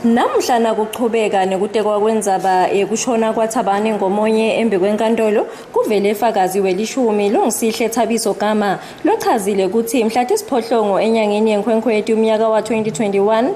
Namuhla nakuchubeka nekutekwa kwendzaba yekushona kwaThabani Ngomonye embi kwenkantolo, kuvele fakazi welishumi longuSihle Thabiso Gama lochazile kutsi mhla tisiphohlongo enyangeni yeNkhwenkhweti umnyaka wa-2021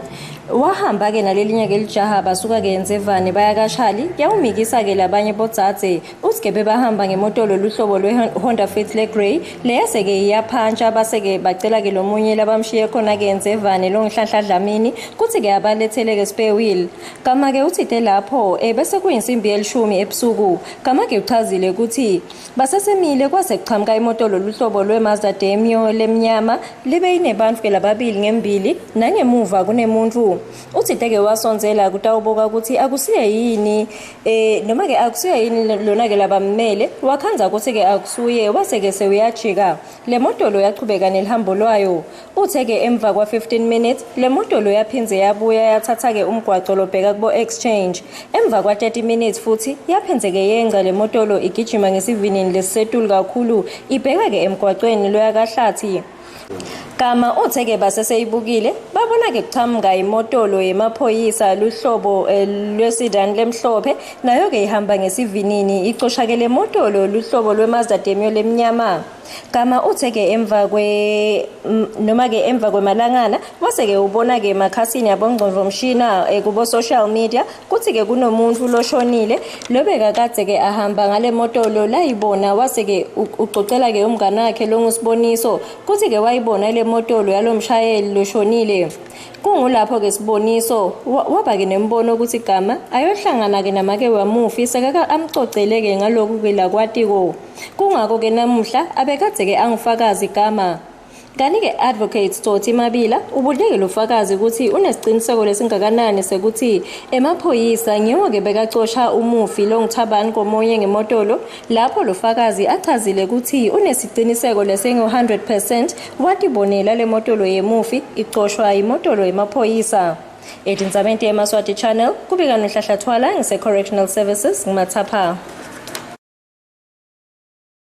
wahamba-ke nalelinye-ke lijaha basuka-ke eNdzevane baya kaShali kuyawumikisa-ke labanye bodzadze. Utsi-ke bebahamba ngemotolo luhlobo lwe-Honda Fit le-grey leyase-ke iyaphantsha base-ke bacela-ke lomunye labamshiye khona-ke eNdzevane longuHlanhla Dlamini kutsi-ke abalethele-ke spare wheel. Gama-ke utsite lapho bese kuyinsimbi yelishumi ebusuku. Gama-ke uchazile kutsi basesemile kwase kuchamuka imotolo luhlobo lwe-Mazda Demio lemnyama libe inebantfu-ke lababili ngembili nangemuva kunemuntfu. Utsite-ke wasondzela kutawubuka kutsi akusiye yini noma-ke akusiye yini lona-ke labammele, wakhandza kutsi-ke akusuye wase-ke sewuyajika. Le motolo yachubeka nelihambo lwayo. Uthe-ke emva kwa-15 minutes le motolo yaphindze yabuya yatsatsa-ke umgwaco lobheka kubo-Exchange. Emva kwa-30 minutes futhi yaphindze-ke yengca le motolo igijima ngesivinini lesisetulu kakhulu ibheka-ke emgwacweni loya kaHlathi. Gama uthe-ke baseseyibukile babona-ke kuchamuka imotolo yemaphoyisa luhlobo lwesedan lemhlophe nayo-ke ihamba ngesivinini icosha-ke le motolo luhlobo lweMazda Demio lemnyama. Gama uthe-ke emva kwe noma-ke emva kwemalangana wase-ke ubona-ke emakhasini abongcondvomshina kubo-social media kutsi-ke kunomuntfu loshonile lobekakadze-ke ahamba ngale motolo layibona wase-ke ucocela-ke umngani wakhe longuSiboniso kutsi-ke wayibona le motolo yalomshayeli loshonile. Kungulapho-ke Siboniso waba-ke nembono kutsi Gama ayohlangana-ke namake wamufi sekaka amcocele-ke ngaloku-ke lakwatiko. Kungako-ke namuhla abekadze-ke angufakazi Gama. Kanti-ke Advocate Tsotsi Mabila ubuleke lofakazi kutsi unesiciniseko lesingakanani sekuthi emaphoyisa ngiwo-ke bekacosha umufi longuThabani Nkomonye ngemotolo lapho lofakazi achazile kutsi unesiciniseko lesingu-100 percent watibonela le motolo yemufi icoshwa yimotolo yemaphoyisa. Etindzabeni teMaswati Channel kubika Nonhlahla Thwala ngise-Correctional Services nguMatsapha.